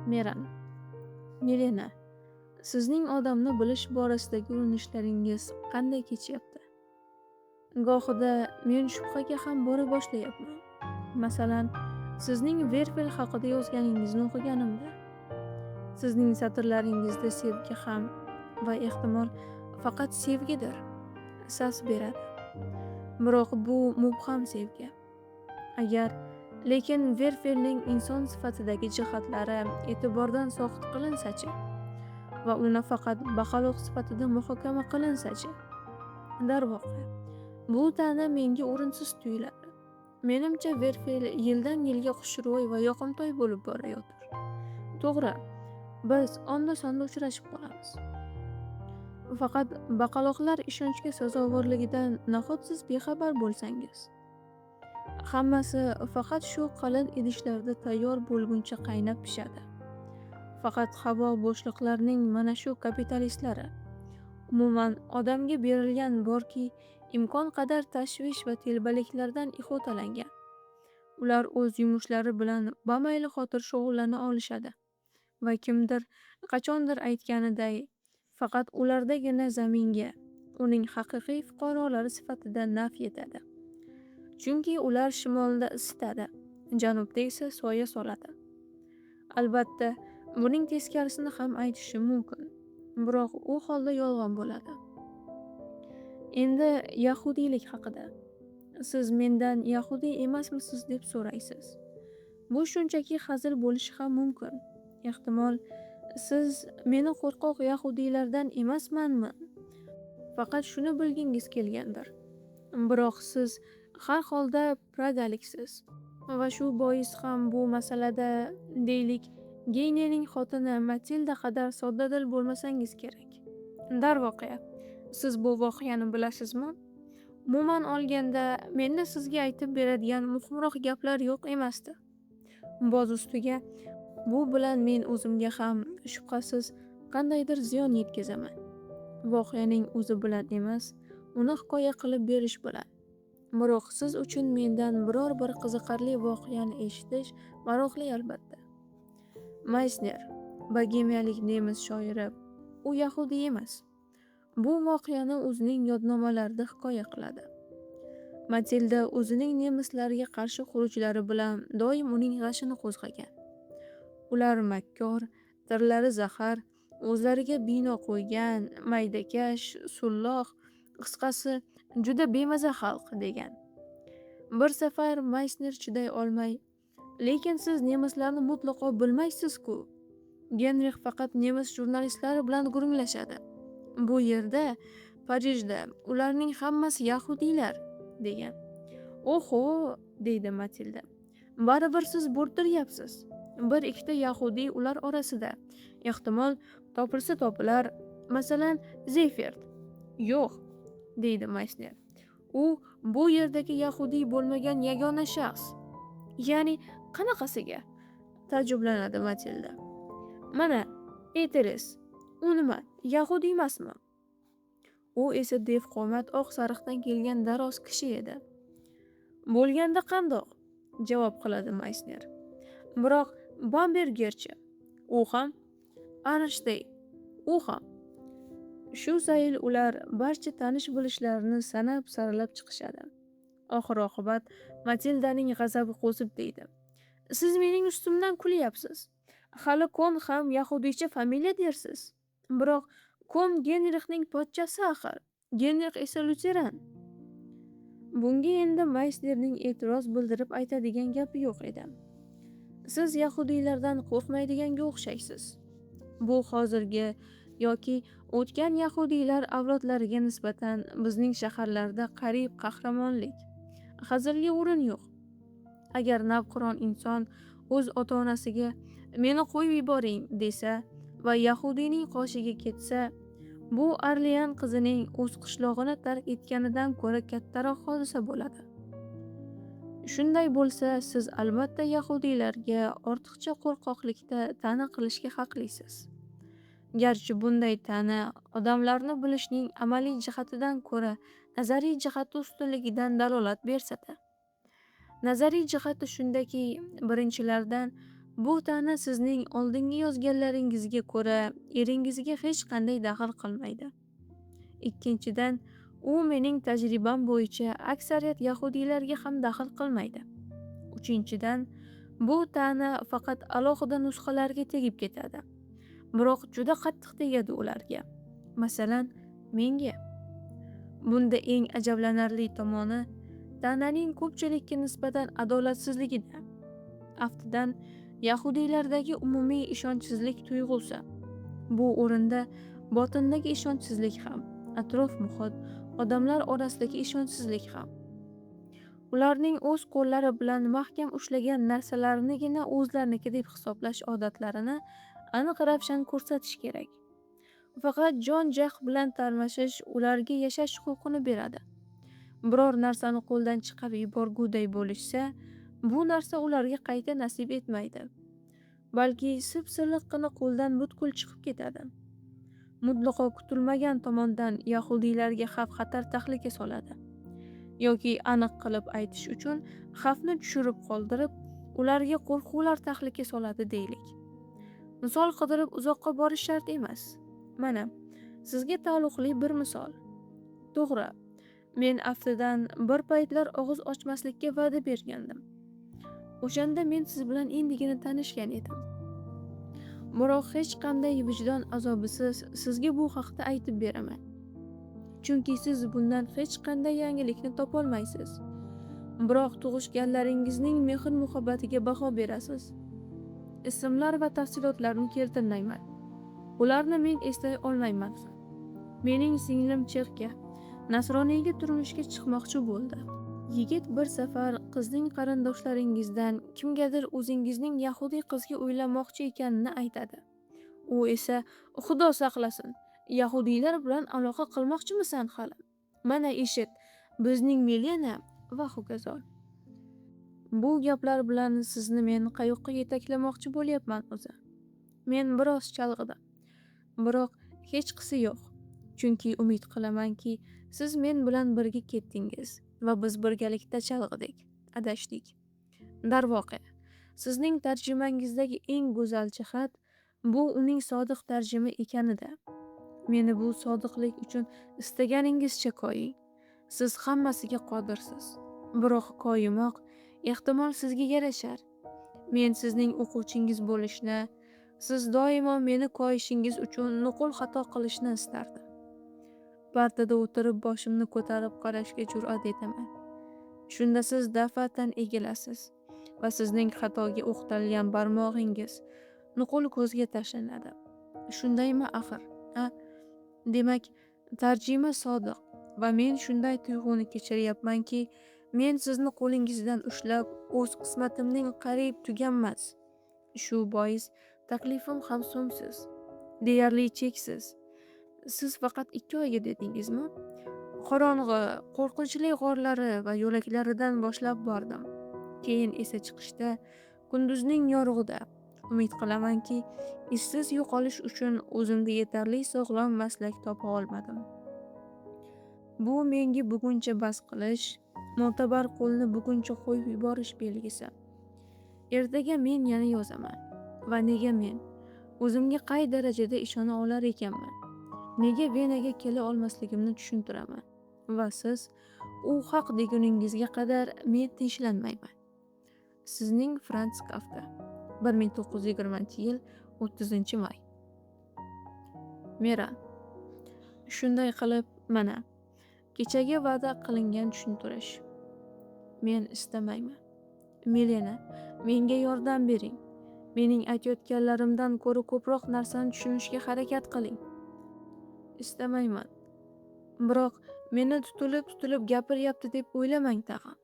Meran. Milena, sizning odamni bilish borasidagi urinishlaringiz qanday kechyapti? Gohida men shubhaga ham bora boshlayapman. Masalan, sizning Werfel haqida yozganingizni o'qiganimda. Sizning satrlaringizda sevgi ham va ehtimol faqat sevgidir, sas beradi. Biroq bu mubham sevgi. Agar lekin Werfelning inson sifatidagi jihatlari e'tibordan soqit qilinsa-chi va uni faqat baqaloq sifatida muhokama qilinsa-chi? Darvoqe, bu ta'na menga o'rinsiz tuyuladi. Menimcha, Werfel yildan yilga xushro'y va yoqimtoy bo'lib borayotir. To'g'ri, biz onda-sonda uchrashib qolamiz. Faqat baqaloqlar ishonchga sazovorligidan nahot siz bexabar bo'lsangiz? Hammasi faqat shu qalin idishlarda tayyor bo'lguncha qaynab pishadi. Faqat havo bo'shliqlarning mana shu kapitalistlari, umuman odamga berilgan borki, imkon qadar tashvish va telbaliklardan ihotalangan. Ular o'z yumushlari bilan bamaylixotir xotir shug'ullana olishadi va kimdir qachondir aytganiday, faqat ulardagina zaminga, uning haqiqiy fuqarolari sifatida naf yetadi. Chunki ular shimolda isitadi, janubda esa soya soladi. Albatta, buning teskarisini ham aytishim mumkin, biroq u holda yolg'on bo'ladi. Endi yahudiylik haqida. Siz mendan yahudiy emasmisiz deb so'raysiz. Bu shunchaki hazil bo'lishi ham mumkin. Ehtimol, siz meni qo'rqoq yahudiylardan emasmanmi? Faqat shuni bilgingiz kelgandir. Biroq siz har holda pragaliksiz va shu bois ham bu masalada, deylik, Geynening xotini Matilda qadar soddadil bo'lmasangiz kerak. Darvoqe, siz bu voqeani bilasizmi? Umuman olganda, menda sizga aytib beradigan muhimroq gaplar yo'q emasdi. Boz ustiga, bu bilan men o'zimga ham, shubhasiz, qandaydir ziyon yetkazaman. Voqeaning o'zi bilan emas, uni hikoya qilib berish bilan. Biroq siz uchun mendan biror bir qiziqarli voqeani eshitish maroqli albatta. Maysner, bogemiyalik nemis shoiri, u yahudiy emas. Bu voqeani o'zining yodnomalarida hikoya qiladi. Matilda o'zining nemislarga qarshi xurujlari bilan doim uning g'ashini qo'zg'agan. Ular makkor, tillari zahar, o'zlariga bino qo'ygan, maydakash, sulloh, qisqasi, juda bemaza xalq, degan. Bir safar Maysner chiday olmay, lekin siz nemislarni mutlaqo bilmaysiz-ku. Genrix faqat nemis jurnalistlari bilan gurunglashadi. Bu yerda, Parijda ularning hammasi yahudiylar, degan. Oho, deydi Matilda. Baribir siz bo'rttiryapsiz. Bir ikkita yahudiy ular orasida. Ehtimol, topilsa topilar. Masalan, Zeyfert. Yo'q, deydi Maysner. U bu yerdagi yahudiy bo'lmagan yagona shaxs. Ya'ni qanaqasiga? Taajjublanadi Matilda. Mana, Eteles. U nima, yahudiy emasmi? U esa devqomat oq sariqdan kelgan daroz kishi edi. Bo'lganda qandoq? Javob qiladi Maysner. Biroq Bambergerchi? U ham. Arnshteyn? U ham. Shu zayl ular barcha tanish bilishlarini sanab saralab chiqishadi. Oxir oqibat Matildaning g'azabi qo'zib deydi. Siz mening ustimdan kulyapsiz. Hali Kon ham yahudiycha familiya dersiz. Biroq Kon Genrixning pochchasi axir. Genrix esa luteran. Bunga endi Maysnerning e'tiroz bildirib aytadigan gapi yo'q edi. Siz yahudiylardan qo'rqmaydiganga o'xshaysiz. Bu hozirgi yoki o'tgan yahudiylar avlodlariga nisbatan bizning shaharlarda qariyb qahramonlik. Hazilga o'rin yo'q. Agar navqiron inson o'z ota-onasiga meni qo'yib yuboring desa va yahudiyning qoshiga ketsa, bu Orlean qizining o'z qishlog'ini tark etganidan ko'ra kattaroq hodisa bo'ladi. Shunday bo'lsa, siz albatta yahudiylarga ortiqcha qo'rqoqlikda ta'na qilishga haqlisiz. Garchi bunday ta'na odamlarni bilishning amaliy jihatidan ko'ra nazariy jihati ustunligidan dalolat bersa-da. Nazariy jihati shundaki, birinchilardan Bu ta'na sizning oldingi yozganlaringizga ko'ra eringizga hech qanday daxl qilmaydi. Ikkinchidan, u mening tajribam bo'yicha aksariyat yahudiylarga ham daxl qilmaydi. Uchinchidan, bu ta'na faqat alohida nusxalarga tegib ketadi. Biroq juda qattiq tegadi ularga. Masalan, menga. Bunda eng ajablanarli tomoni ta'naning ko'pchilikka nisbatan adolatsizligida. Aftidan, yahudiylardagi umumiy ishonchsizlik tuyg'usi. Bu o'rinda botindagi ishonchsizlik ham, atrof-muhit, odamlar orasidagi ishonchsizlik ham. Ularning o'z qo'llari bilan mahkam ushlagan narsalarinigina o'zlariniki deb hisoblash odatlarini aniq ravshan ko'rsatish kerak. Faqat jon-jahd bilan tarmashish ularga yashash huquqini beradi. Biror narsani qo'ldan chiqarib yuborguday bo'lishsa, bu narsa ularga qayta nasib etmaydi. Balki sip-silliqqina qo'ldan butkul chiqib ketadi. Mutlaqo kutilmagan tomondan yahudiylarga xavf-xatar tahlika soladi. Yoki aniq qilib aytish uchun xavfni tushirib qoldirib, ularga qo'rquvlar tahlika soladi deylik. Misol qidirib uzoqqa borish shart emas. Mana, sizga taalluqli bir misol. To'g'ri, men aftidan bir paytlar og'iz ochmaslikka va'da bergandim. O'shanda men siz bilan endigina tanishgan edim. Biroq hech qanday vijdon azobisiz sizga bu haqda aytib beraman. Chunki siz bundan hech qanday yangilikni topolmaysiz. Biroq tug'ishganlaringizning mehr-muhabbatiga baho berasiz. Ismlar va tafsilotlarni keltirmayman. Ularni men eslay olmayman. Mening singlim Cherka nasroniyga turmushga chiqmoqchi bo'ldi. Yigit bir safar qizning qarindoshlaringizdan kimgadir o'zingizning yahudiy qizga uylanmoqchi ekanini aytadi. U esa, "Xudo saqlasin, yahudiylar bilan aloqa qilmoqchimisan hali? Mana eshit, bizning Milena va hokazo." Bu gaplar bilan sizni men qayoqqa yetaklamoqchi bo'lyapman o'zi? Men biroz chalg'idim. Biroq hechqisi yo'q. Chunki umid qilamanki, siz men bilan birga ketdingiz va biz birgalikda chalg'idik, adashdik. Darvoqe, sizning tarjimangizdagi eng go'zal jihat bu uning sodiq tarjima ekanida. Meni bu sodiqlik uchun istaganingizcha koying. Siz hammasiga qodirsiz. Biroq koyimoq ehtimol sizga yarashar. Men sizning o'quvchingiz bo'lishni, siz doimo meni koyishingiz uchun nuqul xato qilishni istardim. Partada o'tirib boshimni ko'tarib qarashga jur'at etaman. Shunda siz daf'atan egilasiz va sizning xatoga o'qtalgan barmog'ingiz nuqul ko'zga tashlanadi. Shundaymi axir, a? Demak, tarjima sodiq va men shunday tuyg'uni kechiryapmanki, men sizni qo'lingizdan ushlab o'z qismatimning qariyb tuganmas. Shu bois taklifim ham so'ngsiz, deyarli cheksiz. Siz faqat 2 oyga dedingizmi? Qorong'i, qo'rqinchli g'orlari va yo'laklaridan boshlab bordim. Keyin esa chiqishda, kunduzning yorug'ida, umid qilamanki, izsiz yo'qolish uchun o'zimda yetarli sog'lom maslak topa olmadim. Bu menga buguncha bas qilish, mo'tabar qo'lni buguncha qo'yib yuborish belgisi. Ertaga men yana yozaman. Va nega men? O'zimga qay darajada ishona olar ekanman? Nega Venaga kela olmasligimni tushuntiraman. Va siz u haq deguningizga qadar men tinchlanmayman. Sizning Frans Kafka. 1920-yil 30 may. Meran. Shunday qilib, mana, kechagi va'da qilingan tushuntirish. Men istamayman. Milena, menga yordam bering. Mening aytayotganlarimdan ko'ra ko'proq narsani tushunishga harakat qiling. Istamayman. Biroq meni tutilib-tutilib gapiryapti deb o'ylamang tag'in.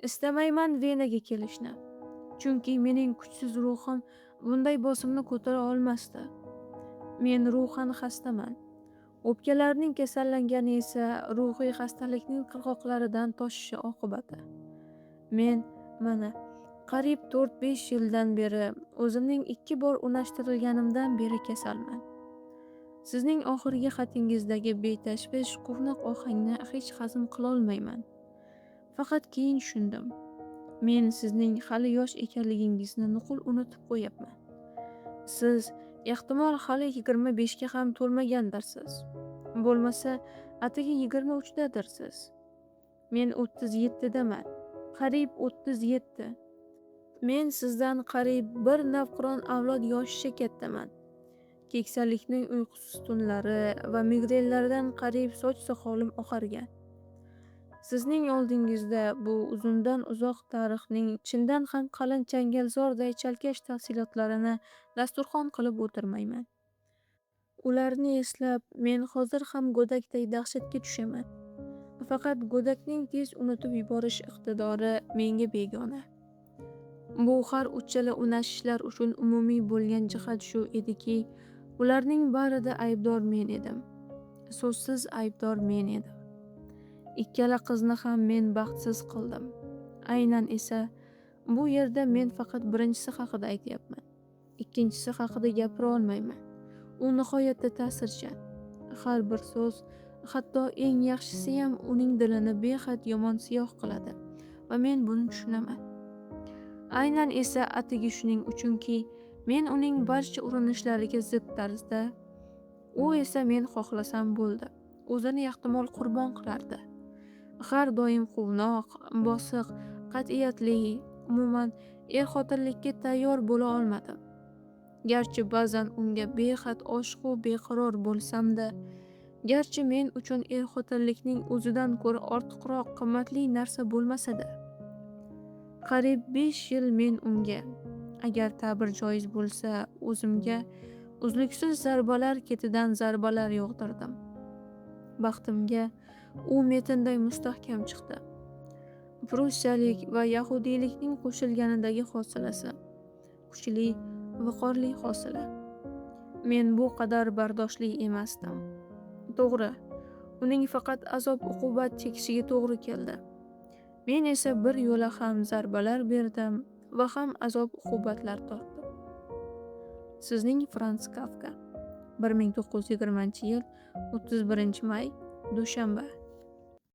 Istamayman Venaga kelishni. Chunki mening kuchsiz ruhim bunday bosimni ko'tara olmasdi. Men ruhan xastaman. O'pkalarning kasallangani esa ruhiy xastalikning qirg'oqlaridan toshishi oqibati. Men mana qariyb 4-5 yildan beri o'zimning 2 bor unashtirilganimdan beri kasalman. Sizning oxirgi xatingizdagi betashvish quvnoq ohangni hech hazm qilolmayman. Faqat keyin tushundim. Men sizning hali yosh ekanligingizni nuqul unutib qo'yapman. Siz ehtimol hali 25ga ham to'lmagandirsiz. Bo'lmasa, atigi 23dadirsiz. Men 37daman. Qariyb 37. Men sizdan qariyb bir navqiron avlod yoshicha kattaman. Keksalikning uyqusiz tunlari va migrenlaridan qariyb soch-soqolim oqargan. Sizning oldingizda bu uzundan-uzoq tarixning chindan ham qalin changalzorday chalkash tafsilotlarini dasturxon qilib o'tirmayman. Ularni eslab, men hozir ham go'dakday dahshatga tushaman. Faqat go'dakning tez unutib yuborish iqtidori menga begona. Bu har uchala unashishlar uchun umumiy bo'lgan jihat shu ediki, ularning barida aybdor men edim. So'zsiz aybdor men edim. Ikkala qizni ham men baxtsiz qildim. Aynan esa bu yerda men faqat birinchisi haqida aytyapman. Ikkinchisi haqida gapira olmayman. U nihoyatda ta'sirchan. Har bir so'z, hatto eng yaxshisiyam uning dilini behad yomon siyoh qiladi va men buni tushunaman. Aynan esa atigi shuning uchunki, men uning barcha urinishlariga zid tarzda, u esa men xohlasam bo'ldi, o'zini ehtimol qurbon qilardi. Har doim quvnoq, bosiq, qat'iyatli, umuman er-xotinlikka tayyor bo'la olmadim. Garchi ba'zan unga behad oshiqu beqaror bo'lsam-da, garchi men uchun er-xotinlikning o'zidan ko'ra ortiqroq qimmatli narsa bo'lmasa-da. Qariyb 5 yil men unga, agar ta'bir joiz bo'lsa, o'zimga uzluksiz zarbalar ketidan zarbalar yog'dirdim. Baxtimga, u metinday mustahkam chiqdi. Prussiyalik va yahudiylikning qo'shilganidagi hosilasi, kuchli, viqorli hosila. Men bu qadar bardoshli emasdim. To'g'ri, uning faqat azob-uqubat chekishiga to'g'ri keldi. Men esa bir yo'la ham zarbalar berdim va ham azob-uqubatlar tortdim. Sizning Frans Kafka. 1920-yil 31 may, dushanba.